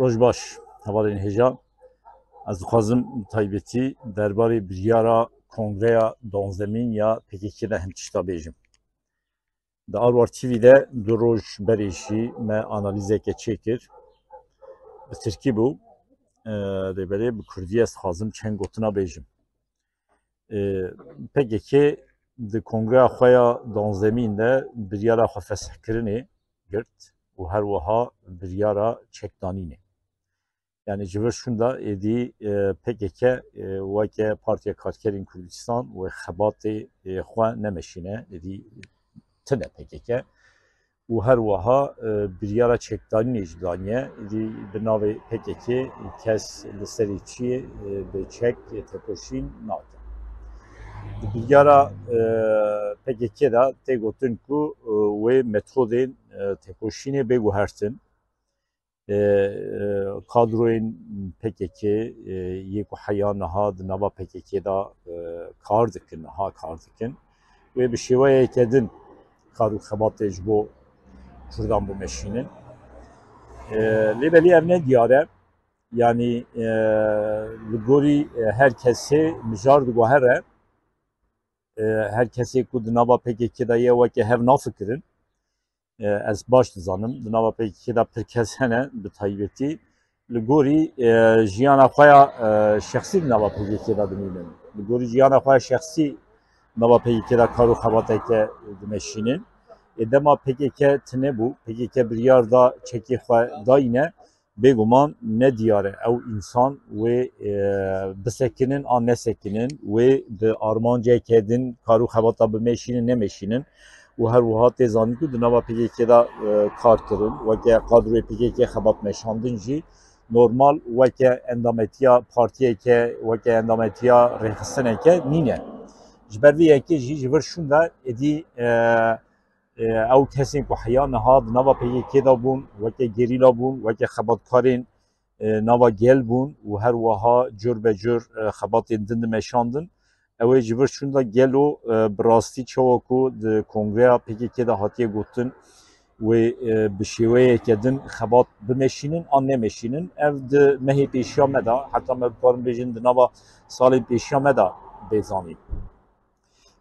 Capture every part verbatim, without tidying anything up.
Roj baş, hevalên hêja. Ez dixwazim bi taybetî derbarê biryara Kongreya duwazdemîn ya P K K de hin tişta bêjim. Di Arwar T V de du roj berê jî me analîzeke çêkir. Bi tirkî bû. E, lê belê bi kurdî ez dixwazim çend gotina bêjim. E, P K K di kongreya xwe ya duwazdemîn de biryara xwefesihkirinê girt û her wiha biryara çekdanînê. Yani ji vir şûnda êdî, e, P K K, e, weke Partiya Karkerên Kurdistan wê xebatê, e, xwe nemeşîne, êdî tune P K K. Û her wiha, e, biryara çekdanînê jî daniye, êdî bi navê P K K kes li serê çiyê, e, bi çek, e, tekoşîn nake. Di biryara, e, P K K de tê gotin ku, e, wê metodên, e, tekoşînê bê guhertin. E, e, kadroyên P K K, e, yê ku heya niha di nava P K K de, e, kar dikin, niha kar dikin. Wê bi şêweyeke din kar û xebatê ji bo Kurdan bimeşînin. E, lê belê ev ne diyar e. Yanî, e, li gorî, e, her kesê mijar diguhere. E, her kesê ku di nava P K K de ye weke hev nafikirin. E, ez baş dizanim, di nava P K K de pir kes hene, bi taybetî li gorî, e, jiyana xwe ya, e, şexsî di nava P K K de dimînin. Li gorî jiyana xwe ya şexsî di nava P K K de kar û xebateke dimeşînin. Ê dema P K K tune bû, P K K biryar da çekê xwe dayîne, bêguman ne diyar e ew însan wê, e, bisekinin an nesekinin, wê bi armanceke din kar û xebata bimeşînin nemeşînin û her wiha tê zanîn ku di nava P K K de, e, kar kirin, weke kadroyê P K K xebat meşandin jî normal weke endametiya partiyeke, weke endametiya rêxistineke nîne. Ji ber vê yekê jî ji vir şûnda êdî, e, e, ew kesên ku heya niha di nava P K K de bûn, weke gerîla bûn, weke xebatkarên, e, nava gel bûn û her wiha cur be cur, e, xebatên din dimeşandin. Ew ê ji vir şûnda gelo, e, bi rastî çawa ku di kongreya P K K de hatiye gotin, wê, e, bi şêweyeke din xebat bimeşînin an nemeşînin. Ev di mehê pêşiya me de, heta me bikarin bêjin di nava salên pêşiya me de bê zanîn.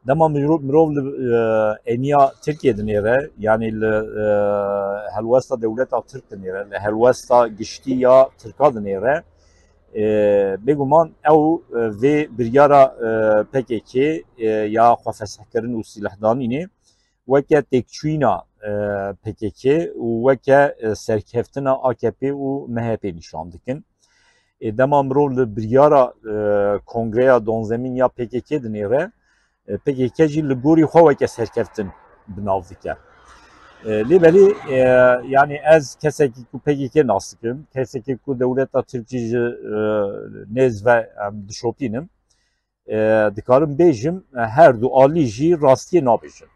Dema mirov, mirov li, e, eniya Tirkiyê dinêre, yanî li, e, helwesta dewleta Tirk dinêre, li helwesta giştî ya Tirka dinêre, e, bêguman ew, e, vê biryara, e, P K K, e, ya xwefesihkirin û sîlehdanînê weke têkçûyîna, e, P K K û weke, e, serkeftina A K P û M H P nîşan dikin. Ê dema mirov li biryara, e, kongreya duwazdemîn ya P K K dinêre, e, P K K jî li gorî xwe weke serkeftin bi nav dike. E, lê belê, e, yanî ez kesekî ku P K K nas dikim, kesekî ku dewleta Tirk jî ji, e, nêz ve em dişopînim, e, dikarim bêjim, e, her du alî jî rastiyê nabêjin.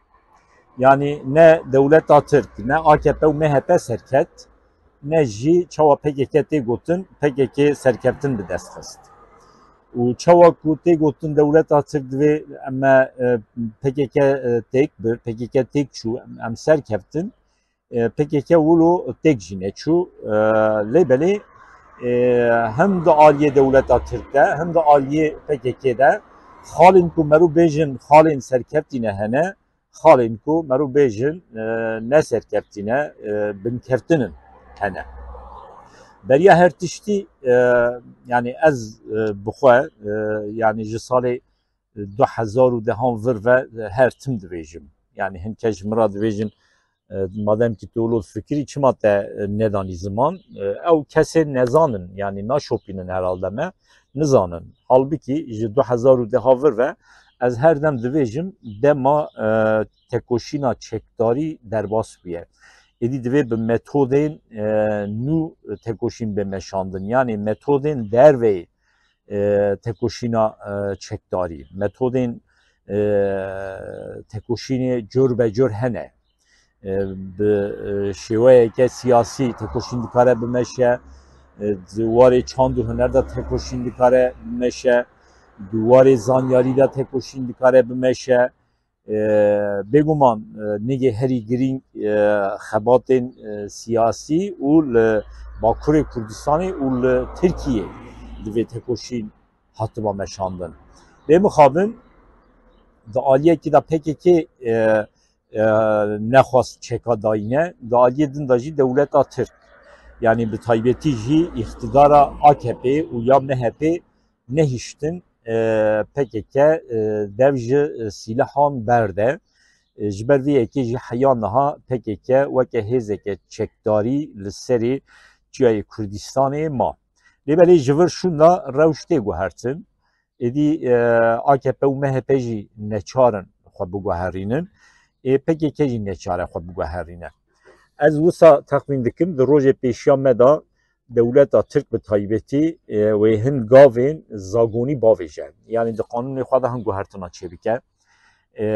Yanî ne dewleta Tirk, ne A K P û M H P serket, ne jî çawa P K K tê gotin, P K K serkeftin bi dest xist. Û çawa ku tê gotin dewleta Tirk divê em, e, P K K, e, têk bir, P K K têk çû, em, em serkeftin, e, P K K wilo têk jî neçû. E, lê belê, e, hem di aliyê dewleta Tirk de, hem di aliyê P K K de xalên ku merû bêjin xalên serkevtî ne hene, xalên ku merû bêjin, e, ne serkevtî ne, e, binkevtin in hene. Beriya her tiştî, e, yanî ez, e, bi xwe, e, yanî ji salê du hezar û dehan vir ve her tim dibêjim. Yanî hin kes ji min re dibêjin, e, madem ki tu wilo difikirî, çima te, e, nedanî ziman? E, ew kesên nezanin, yanî naşopînin herhalde me, nizanin. Halbikî ji du hezar û deha vir ve ez her dem dibêjim, dema, e, tekoşîna çekdarî derbas bûye. Êdî divê bi metodên, e, nû tekoşîn bê meşandin. Yanî metodên derveyî e, tekoşîna, e, çekdarî. Metodên, e, tekoşînê cur be cur hene. E, bi, e, şêweyeke siyasî tekoşîn dikare bimeşe, e, di warê çand û huner de tekoşîn dikare bimeşe, di warê zanyarî de tekoşîn dikare bimeşe, E, bêguman, e, nigê herî girîng, e, xebatên, e, siyasî û li Bakurê Kurdistanê û li Tirkiyê divê tekoşîn hatiba meşandin. Lê mixabin di aliyekî de P K K, e, e, nexwast çeka dayîne, di aliyê din de jî dewleta Tirk, yanî bi taybetî jî îqtidara A K P û ya M H P nehiştin, e, P K K, e, dev ji, e, sîlehan berde. E, ji ber vê yekê jî heya niha P K K weke hêzeke çekdarî li serê çiyayê Kurdistanê ma. Lê belê ji vir şûnda rewş tê guhertin. Êdî, e, A K P û M H P jî neçar in xwe biguherînin. Ê P K K jî neçar e xwe biguherîne. Ez wisa texmîn dikim, di rojê pêşiya me de dewleta Tirk bi taybetî, e, wê hin gavên zagonî bavêje. Yanî di qanûnê xwe de hin guhertina çêbike. E,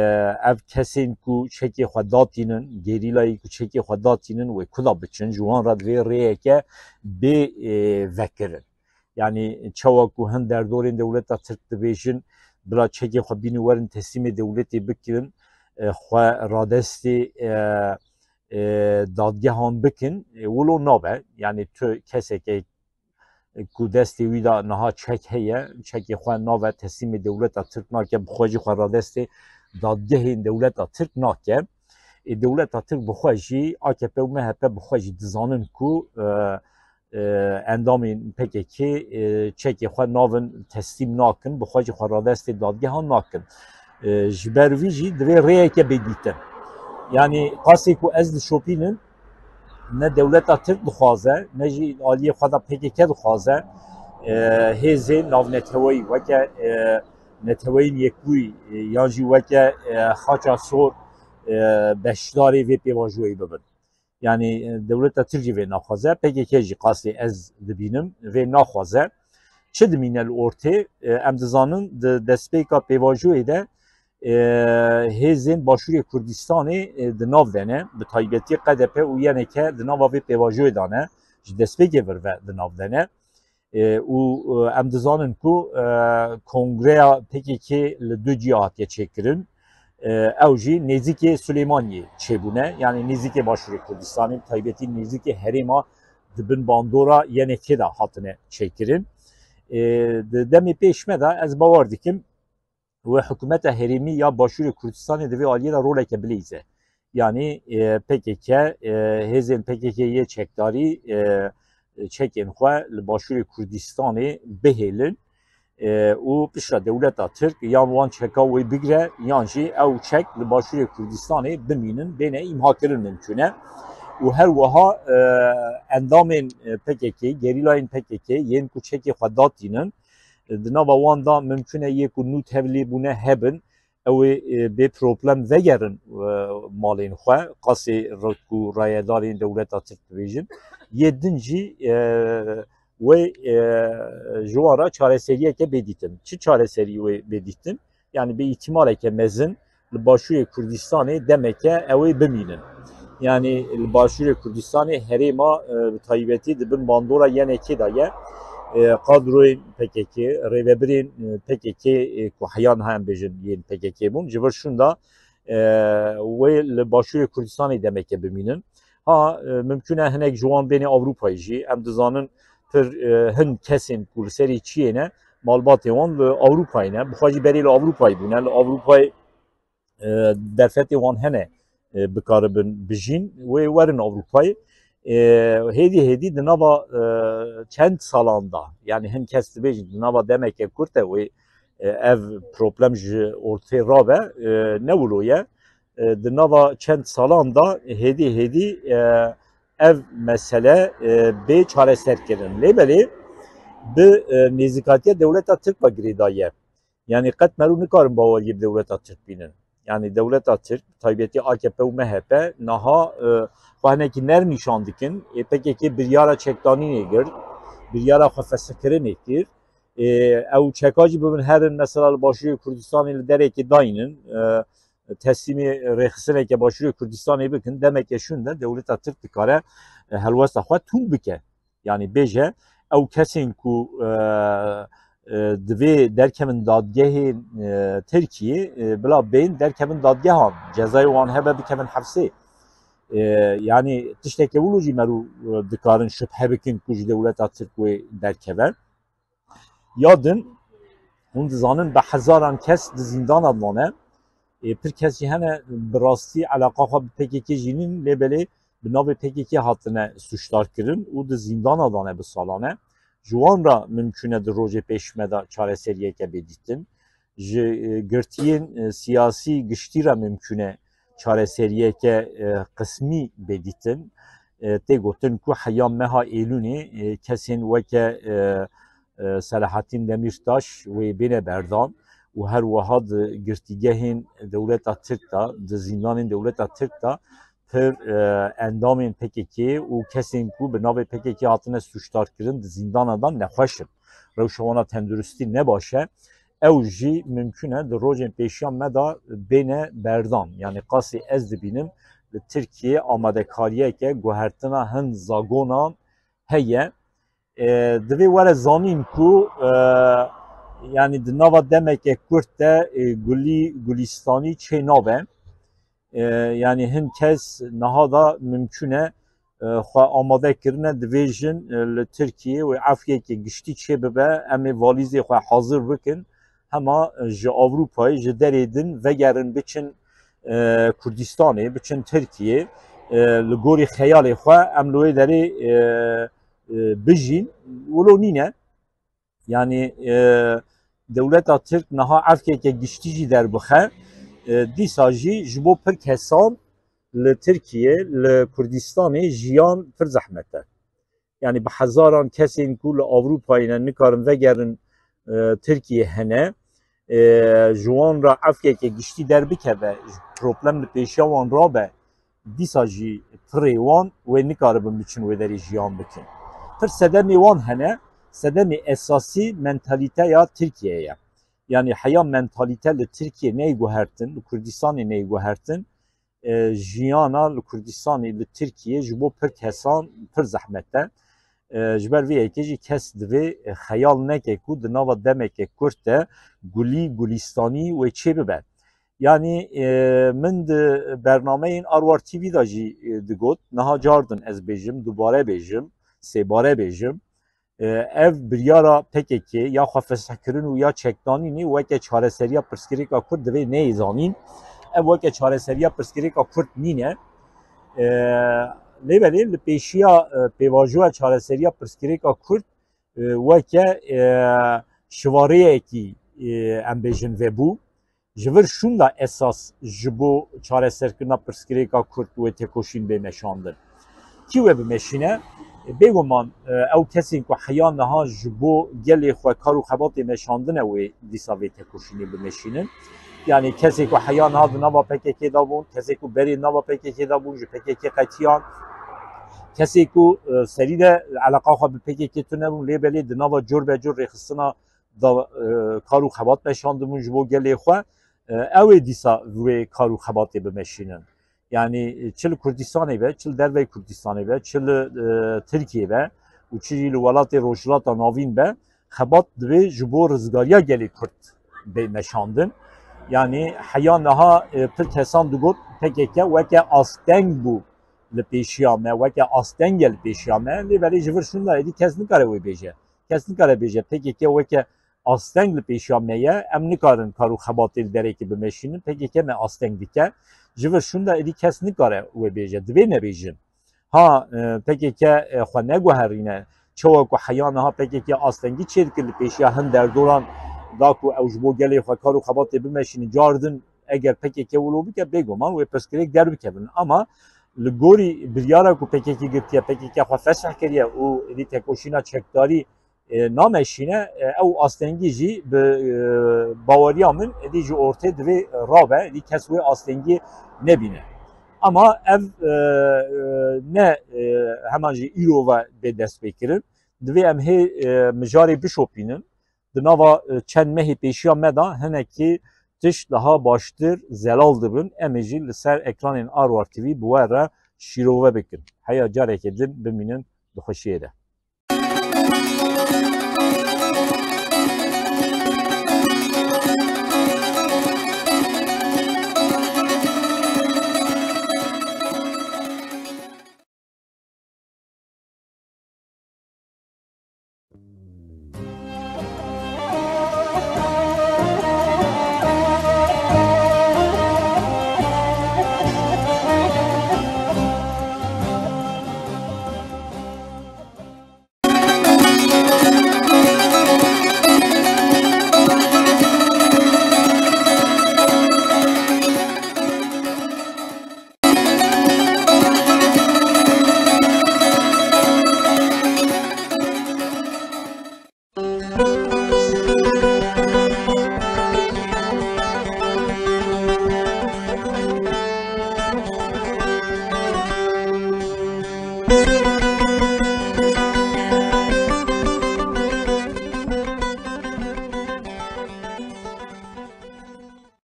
ev kesên ku çekê xwe datînin, gerîlayê ku çekê xwe datînin, wê kuda biçin, ji wan re divê rêyeke bê, e, vekirin. Yanî çawa ku hin derdorên dewleta Tirk dibêjin, bila çekê xwe bînin werin teslîmê dewletê bikin, e, xwe radestê, e, e, dadgehan bikin, e, wilo nabe. Yanî tu keseke ku destê wî de niha çek heye, çekê xwe nave teslîmê dewleta Tirk nake, bi xwe jî xwe radestê dadgehên dewleta Tirk nake. Ê, dewleta Tirk bi xwe jî, A K P û M H P bi xwe jî dizanin ku, e, e, endamên P K K, e, çekê xwe navin, teslîm nakin, bi xwe jî xwe radestê dadgehan nakin. E, ji ber vî jî divê rêyeke bê dîtin. Yanî qasê ku ez dişopînim, ne dewleta Tirk dixwaze, ne jî aliyê xwe de P K K dixwaze, e, hêzên navneteweyî weke, e, Neteweyên Yekbûyî, e, yan jî weke, e, Xaça Sor, e, beşdarê vê pêvajoyê bibin. Yanî, e, dewleta Tirk jî vê naxwaze, P K K jî qasê ez dibînim vê naxwaze. Çi dimîne li ortê? E, em dizanin di destpêka pêvajoyê de, e, hêzên Başûrê Kurdistanê, e, di nav de ne, bi taybetî Q D P û Y N K di nava vê pêvajoyê de ne, ji destpêkê vir ve di nav de ne. E, û, e, em dizanin ku, e, kongreya P K K li du cî hatiye çêkirin. E, ew jî nêzîkê Silêmaniyê çêbûne, yanî nêzîkê Başûrê Kurdistanê, bi taybetî nêzîkê herêma di bin bandora Y N K de hatine çêkirin. E, di demê pêş me de ez bawer dikim, wê hikûmeta herêmî ya Başûrê Kurdistanê di vê aliyê de roleke bileyze. Yanî, e, P K K, e, hêzên P K K yê çekdarî, e, çekên xwe li Başûrê Kurdistanê bihêlin, e, û piştre dewleta Tirk yan wan çeka wê bigre, yan jî ew çek li Başûrê Kurdistanê bimînin, bêne îmhakirin mimkûn e. Û her wiha, e, endamên, e, P K K, gerîlayên P K K yên ku çekê xwe datînin, di nava wan de mimkûn e yê ku nû tevlî bûne hebin, ew ê, e, bê problem vegerin, e, malên xwe, qasê re-, ku rayedarên dewleta Tirk dibêjin. Yê din jî, e, wê, e, ji wan re çareseriyeke bê dîtin. Çi çareserî wê bê dîtin? Yanî bi îhtimaleke mezin li Başûrê Kurdistanê demeke ew ê bimînin. Yanî li Başûrê Kurdistanê herêma, e, bi taybetî di bin bandora Y N K'ê de ye. E, kadroyên P K K, rêvebirên, e, P K K, e, ku heya niha em bêjin yên P K K bûn, ji vir şûnda, e, wê li Başûrê Kurdistanê demeke bimînin. Ha, e, mimkûn e hinek ji wan bêne Ewropayê jî. Em dizanin pir, e, hin kesên ku li serê çiyê ne, malbatê wan li Ewropayê ne. Bi xwe jî berê li Ewropayê bûne. Li Ewropayê, e, derfetê wan hene, e, bikaribin bijîn. Wê werin Ewropayê. E, hêdî hêdî di nava, e, çend salan da, yanî hin kes dibêjin di nava demeke kurt e wê, e, ev problem ji ortê rabe, e, ne wilo ye. E, di nava çend salan da hêdî hêdî, e, ev mesele, e, bê çareserkirin. Lê belê bi, e, nêzîkatiya dewleta Tirk ve girêdaye. Yanî qet mero nikarin baweriyê bi dewleta Tirk bînin. Yanî dewleta Tirk, taybetî A K P û M H P niha, e, xwe hinekî nerm nîşan dikin. Ê P K K biryara çekdanînê girt, biryara xwe fesihkirinê kir. Ê, ew çeka jî bibin herin, mesela li Başûrê Kurdistanê li derekê daynin, e, teslîmê rêxistineke Başûrê Kurdistanê bikin, demeke şûn de dewleta Tirk dikare, e, helwesta xwe tund bike. Yanî bêje, ew kesên ku, e, e, Divê derkevin dadgehê, e, Tirkiyê, e, bila bên derkevin dadgehan, cezayê wan hebe bikevin hefsê. E, yanî tişteke wilo jî merû, e, dikarin şubhe bikin ku ji dewleta Tirk wê derkeve. Ya din, hûn dizanin bi hezaran kes di zîndana de ne. Ê, pir kes jî hene bi rastî eleqa xwe bi P K K jî nîn, lê belê bi navê P K K hatine sûcdar kirin û di zîndana de ne bi salan e. Ji wan re mimkûn e di rojê pêşî me de çareseriyeke bê dîtin. Ji, e, girtiyên, e, siyasî giştî re mimkûn e çareseriyeke, e, qismî bê dîtin. E, tê gotin ku heya meha Êlûnê, e, kesên weke, e, e, Selahattin Demirtaş wê bêne berdan û her wiha di girtîgehên dewleta Tirk de, di zîndanên dewleta Tirk de pir, e, endamên P K K û kesên ku bi navê P K K hatine sûcdar kirin di zîndana de nexweş in. Rewşa wan a tenduristî ne baş e. Ew jî mimkûn e di rojên pêşiya me de bêne berdan. Yanî qasî ez dibînim li Tirkiyê amadekariyeke guhertina hin zagonan heye. E, divê were zanîn ku, e, yanî di nava demeke kurt de, e, gulî, gulîstanî çê nabe. E, yanî hin kes niha da mimkûn e, e, xwe amade kirine, divêjin, e, li Tirkiyê wê efkeke giştî çê bibe, em ê valîzê xwe hazir bikin, hema, e, ji Ewropayê, ji derê din vegerin biçin, e, Kurdistanê, biçin Tirkiyê, e, li gorî xeyalê xwe em li wê derê, e, e, bijîn, wilo nîne. Yanî, e, dewleta Tirk niha efkeke giştî jî derbixe, e, dîsa jî ji bo pir kesan li Tirkiyê, li Kurdistanê jiyan pir zehmet e. Yanî bi hezaran kesên ku li Ewropayê ne nikarin vegerin, e, Tirkiyê hene, e, ji wan re efkeke giştî derbikeve, problem li pêşiya wan rabe, dîsa jî pirê wan wê nikaribin biçin wê derê jiyan bikin. Pir sedemê wan hene, sedemê esasî mentalîteya Tirkiyeyê ye. Yanî heya mentalîte li Tirkiyê neyê guhertin, li Kurdistanê neyê guhertin, e, jiyana li Kurdistanê, li Tirkiyê ji bo pir kesan pir zehmet e. E, ji ber vê yekê jî kes divê, e, xeyal neke ku di nava demeke kurt de gulî, gulîstanî wê çê bibe. Yanî, e, min di bernameyên Arwar T V de jî, e, digot, niha cardin ez bêjim, dubare bêjim, sêbare bêjim, e, ev biryara P K K ya xwe fesihkirin û ya çekdanînê weke çareseriya pirsgirêka Kurd divê neyê zanîn. Ev weke çareseriya pirsgirêka Kurd nîne. E, lê belê li pêşiya, e, pêvajoya çareseriya pirsgirêka Kurd, e, weke, e, şivareyekî, e, em bêjin vebû. Ji vir şûnda esas ji bo çareserkirina pirsgirêka Kurd wê têkoşîn bê meşandin. Kî wê bimeşîne? Bêguman, e, ew kesên ku heya niha ji bo gelê xwe kar û xebatê meşandine wê dîsa vê têkoşînê bimeşînin. Yanî kesê ku heya niha di nava P K K de bûn, kesê ku berê nava P K K de bûn, ji P K K qetiyan, kesê ku, e, serî de eleqa xwe bi P K K tune bûn, lê belê di nava cur be cur rêxistina da, e, kar û xebat meşandibûn ji bo gelê xwe, e, ew ê dîsa wê kar û xebatê bimeşînin. Yanî, e, çi li Kurdistanê be, çi li derveyî Kurdistanê be, çi li, e, Tirkiyê be û çi jî li welatê Rojhilata Navîn be, xebat divê ji bo rizgariya gelê Kurd bê meşandin. Yanî heya niha, e, pir kesan digot P K K weke asteng bû li pêşiya me, weke asteng e li pêşiya me, lê belê ji vir şûnda êdî kes nikare wê bêje. Kes nikare bêje P K K weke asteng li pêşiya me ye, em nikarin kar û xebatê li derekê bimeşînin, P K K me asteng dike. Ji vir şûnda êdî kes nikare wê bêje, divê nebêjin. Ha, e, P K K, e, xwe neguherîne, çawa ku heya niha P K K astengî çêdikir li pêşiya hin derdoran da ku ew ji bo gelê xwe kar û xebatê bimeşînin, cardin eger P K K wilo bike, bêguman wê pirsgirêk derbikevin. Ama li gorî biryara ku P K K girtiye, P K K xwe fesih kiriye û êdî tekoşîna çekdarî, e, nameşîne, e, ew astengî jî bi, e, baweriya min êdî ji ortê divê rabe, êdî kes wê astengiyê nebîne. Ama ev, e, e, ne, e, heman jî îro ve bê destpêkirin. Divê em hê, e, mijarê bişopînin. Di nava, e, çend mehê pêşiya me de hinekî tişt daha baştir zelal dibin. Em ê jî li ser ekranên Arwar T V bi we re şîrove bikin. Heya careke din bimînin di xweşiyê de.